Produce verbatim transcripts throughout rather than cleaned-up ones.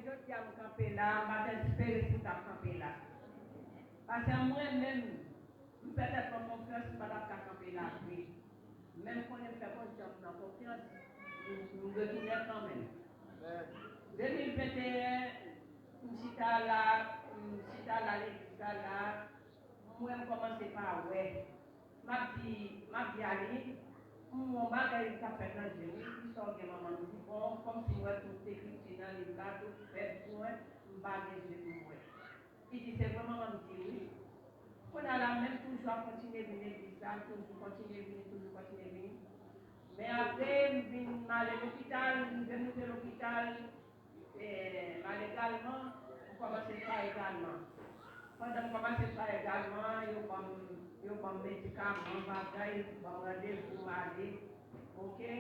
Jodi a m kanpe la, m pa t espere si m t ap kanpe la. Paske mwen menm, m fè tèt mwen konfyans, m pa t ap ka kanpe la vre. Men m konnen m fè Bondye m nan konfyans, m, m retounen kanmenm. De mil venteyen, m chita la, m chita la legliz la la, m wè m kòmanse pa wè. M ap di, m ap di Aline, m wè yon bagay k ap fèt nan je m wi, ki sa w gen manman? M di bon, kòmsi m wè tout ekriti nan liv la, tout fèt pou mwen, m pa gen je pou m wè. Li di se vre manman? M di wi. Kounye a la, menm toujou ap kontinye vin legliz la, toujou kontinye vini, toujou kontinye vini. Men apre, m vin m ale lopital, m vin rive lopital, e, m ale egalman, m kòmanse swaye egalman. Pandan m kòmanse swaye egalman, yo ban m, yo ban m medikaman, bagay, ban m randevou, m ale. Oke?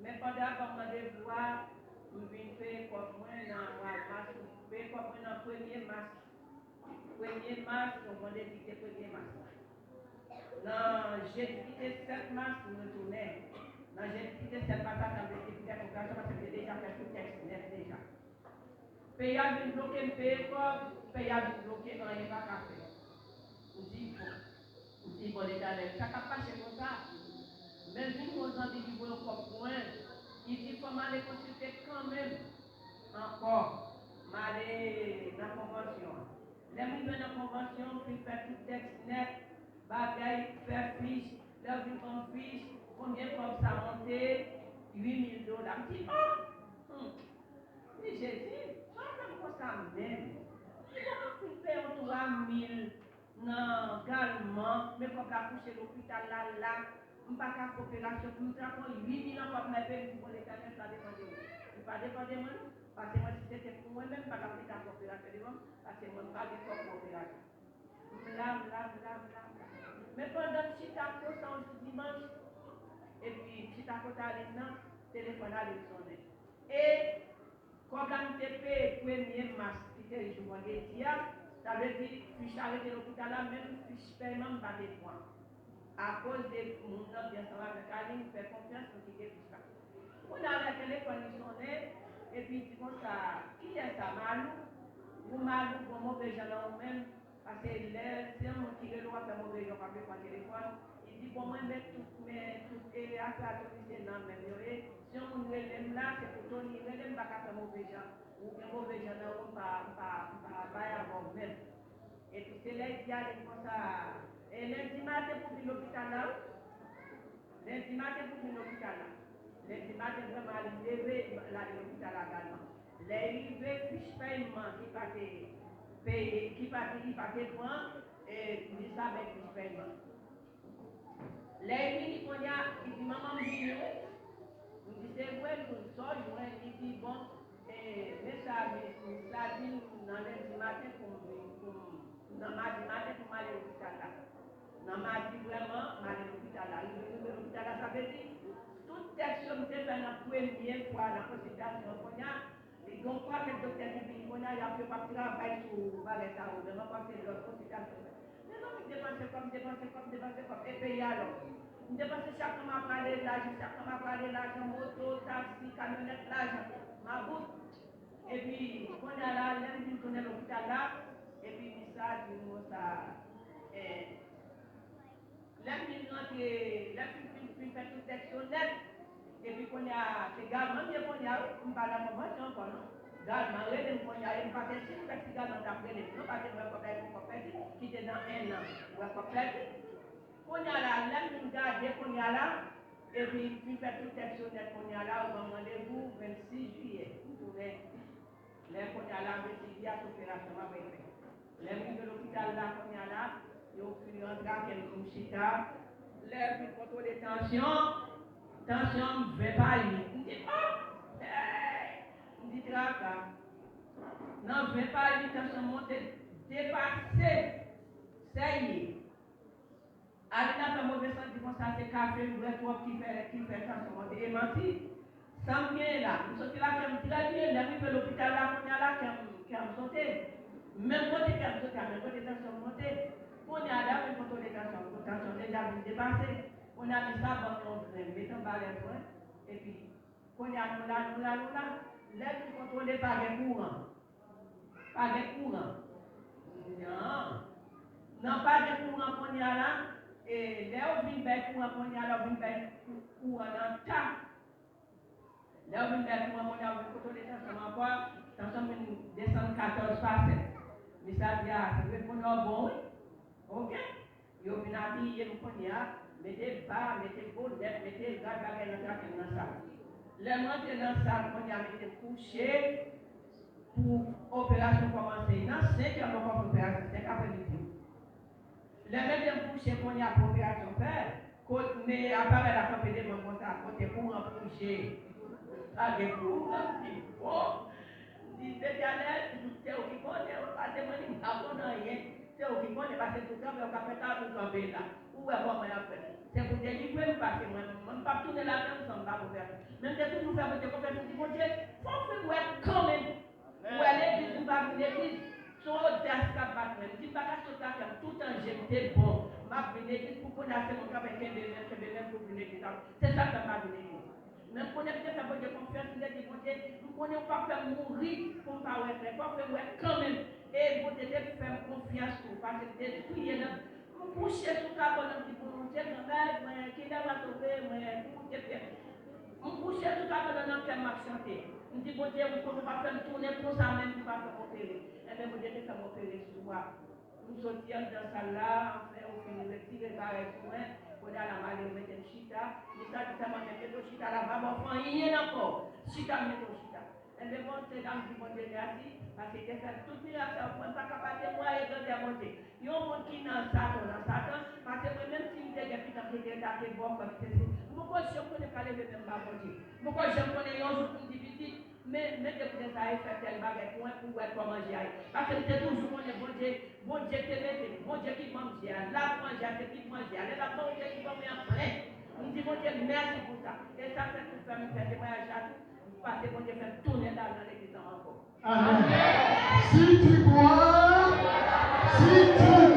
Men pandan y ap ban m randevou a, m vin peye kòb mwen nan mwa mas, m peye kòb mwen nan premye mas. Premye mas, yon vandredi ki te premye mas la. Nan jedi ki te sèt mas, m retounen. Nan jedi ki te sèt mas la, sa vle di m te kontan paske m te deja fè tout tèks nèt deja. Peyi a vin bloke m peye kòb, peyi a vin bloke, anyen pa ka fèt. M di bon, m di bon Letènèl, sa k ap pase konsa? Men vin yon zanmi ki voye yon kòb pou mwen, li di fò m ale konsilte kanmenm ankò, m ale nan konvansyon an. Lè m rive nan konvansyon, m fin fè tout tèks nèt, bagay, fè fich, lè yo vin ban m fich, konbyen kòb sa monte? Uit mil dola. M di oh! Hmm. M di Jezi, sa fè m konsa menm? M di bon, m fin peye yon twa mil nan galman, men kòb la kouche lopital la la, m pa ka fè operasyon, pou m trape yon uit mil ankò pou m al peye, m di bon Letènèl, sa depann de ou. Li pa depann de mwen non, paske mwen si se te pou mwen menm, m pa t ap gentan fè operasyon devan m, paske mwen m pa gen kòb pou operasyon. M la, m la, m la, m la, m la. Men pandan m chita konsa yon jou dimanch, epi m chita kote Aline nan, telefòn Aline sonnen. E kòb la m te peye premye mas, ki te jou vandredi a, sa vle di fich la rete lopital la, menm fich pèyman m pa te pran. Akoz de moun nan ki ansanm avèk Aline, m fè konfyans, m kite fich la. Kounye a lè telefòn li sonnen, epi li di konsa, kiyès sa, Malou? Ou Malou, bon, move jan nan ou menm. Paske lè se yon moun ki rele w ap fè move jan, w p ap reponn telefòn. Li di bon, mwen met tout, men tout e afè a Tony se nan men m yo ye. Si yon moun rele m la, se pou Tony rele m, m pa ka fè move jan. Ou gen move jan nan ou, m pa, m pa, m pa bay avè w menm. Epi se lè l di Aline konsa, e lendi maten pou vin lopital la wi. Lendi maten pou vin lopital la. Lendi maten vrèman Aline leve, l ale lopital la galman. Lè li rive, fich pèyman ki pa te peye, ki pa te, li pa te pran, e, li sa bay fich pèyman. Lè li vini kounye a, li di manman m vini wi. M di se vre, m di sa w jwenn? Li di bon, e, men sa, men sa di m nan lendi maten pou m vin, pou m, nan madi maten pou m ale lopital la. Nan madi vrèman, m ale lopital la. Rive, rive lopital la, sa vle di, tout tèks yo m te fè nan premye fwa nan konsiltasyon an kounye a, li gen yon pakèt doktè ki vini kounye a, y ap, yo p ap travay sou bagay sa yo vrèman, paske lòt konsiltasyon. Mezanmi, m depanse kòb, m depanse kòb, m depanse kòb, e peyi a long. M depanse chak tan m ap prale lajan, chak tan m ap prale lajan, moto, taksi, kamyonèt, lajan, mabout. Epi, kounye a la, lè m vin tounen lopital la, epi Misa di m konsa, eh, lè m vin rantre, lè m fin, fin, fin fè tout tèks yo nèt, epi kounye a, se Galman m ye kounye a, wi, m pa nan konvansyon ankò, non. Galman rele m kounye a, e m pa te sispèk si Galman t ap rele m, non, paske m wè kòb la, e pou kòb pèdi, ki te nan en an, m wè kòb pèdi. Kounye a la, lè m vin gade kounye a la, epi m fin fè tout tèks yo nèt kounye a la, yo ban m randevou vennsis jiyè, m tounen. Lè kounye a la, m eseye a, se operasyon m ap fè. Lè m rive lopital la, kounye a la, yo fin rantre avè m, m chita. Lè yo fin kontwole tansyon, tansyon m ven pa uit. M di, oh! Hey! M di traka. Nan ven pa uit, tansyon m monte depase. Serye. Alina fè move santi konsa, se kafe m bwè twòp ki fè, ki fè tansyon monte. E manti, sa m genyen la, m soti lakay m trè byen, lè m rive lopital la, kounye a la, kè m, kè m sote. Menm kote kè m sote a, menm kote tansyon m monte. Kounye a, lè yo vin kontwole tansyon m, tansyon m deja vin depase. Kounye a, Misa ban m yon grenn, met anba lèv mwen, epi kounye a, nou la, nou la, nou la. Lè nou kontwole, pa gen kouran. Pa gen kouran. Non. Nan pa gen kouran kounye a la, e lè yo vin bay kouran kounye a la, yo vin bay kou- kouran nan ta. Lè yo vin bay kouran kounye a, yo vin kontwole tansyon ankò, tansyon vin desann katòz pa sèt. Misye a di, a, se vre kounye a w bon, wi. Oke? Yo vin abiye m kounye a, mete ba, mete bonèt, mete rad, bagay nan trake m nan sal. Lè m rantre nan sal kounye a, mete m kouche pou operasyon kòmanse. Nan senk è m poko fè operasyon, senk apremidi. Lè mete m kouche kounye a pou operasyon fè, kot men aparèy la kanpe devan m konsa, kote kouran pou je. Pa gen kouran, m di, bon. M di, Betanèl, se ou ki konnen, ou pa te mande m pa konn anyen. Se ou ki konnen, paske tout travay ou ka fè la, ou kanpe la. Ou wè kòman y ap fè. Se pou delivre m, paske mwen, mwen m p ap tounen ladan m san m pa konfyans. Men m te toujou fè Bondye konfyans, m di, Bondye, fò w fè m wè kanmenm. Ou wè legliz, m pa vin legliz. Se yon odas k ap bat mwen. M di, m pa ka sot lakay m, tout an je m te bon. M ap vin legliz pou kounye a se mwen k ap kenbe men, kenbe men pou vin legliz la. Se sa k fè m pa vin legliz. Men m konnen m te fè Bondye konfyans, m te di, Bondye, m konnen ou p ap fè m mouri pou m pa wè klè. Fò w fè m wè kanmenm. E Bondye te fè m konfyans tou, paske m te priye nan, m kouche sou kabann nan, m di, Bondye, granmèt, mwen, kilè w a tonbe, mwen, pou te fè. M kouche sou kabann nan, nan kè m ap chante. M di, Bondye, ou konn ou p ap fè m tounen konsa menm pou w pa fè m opere. Enben, Bondye te fè m opere sou a. M soti anndan sal la, anfen, yo fin retire bagay sou mwen. Kounye a la, m ale, yo mete m chita. Misye a di sèlman, men mete w chita la, m pa ba w fè anyen ankò. Chita, m mete w chita. Enben, bon, se la m di Bondye mèsi, paske te fè tout mirak sa yo pou mwen, m pa ka pa temwaye grandè Bondye. Yon moun ki nan Satan, nan Satan, paske mwen menm si m te gen pitit ki te tate bò, kòm se se, m poko janm konnen pa leve men m ba Bondye. M poko janm konnen yon jou pou m di pitit, men, men depi lè sa a, e fè tèl bagay pou mwen, pou wè kòman je a ye. Paske m te toujou konnen Bondye, Bondye te mete m, Bondye ki ban m je a, l ap manje a, se li k manje a, lè l ap manje, li ban mwen an plen. M di Bondye mèsi pou sa. E sa fè tou fè m fè temwayaj la tou, paske Bondye fè m tounen la nan legliz la ankò. Amen. Si tu crois, si tu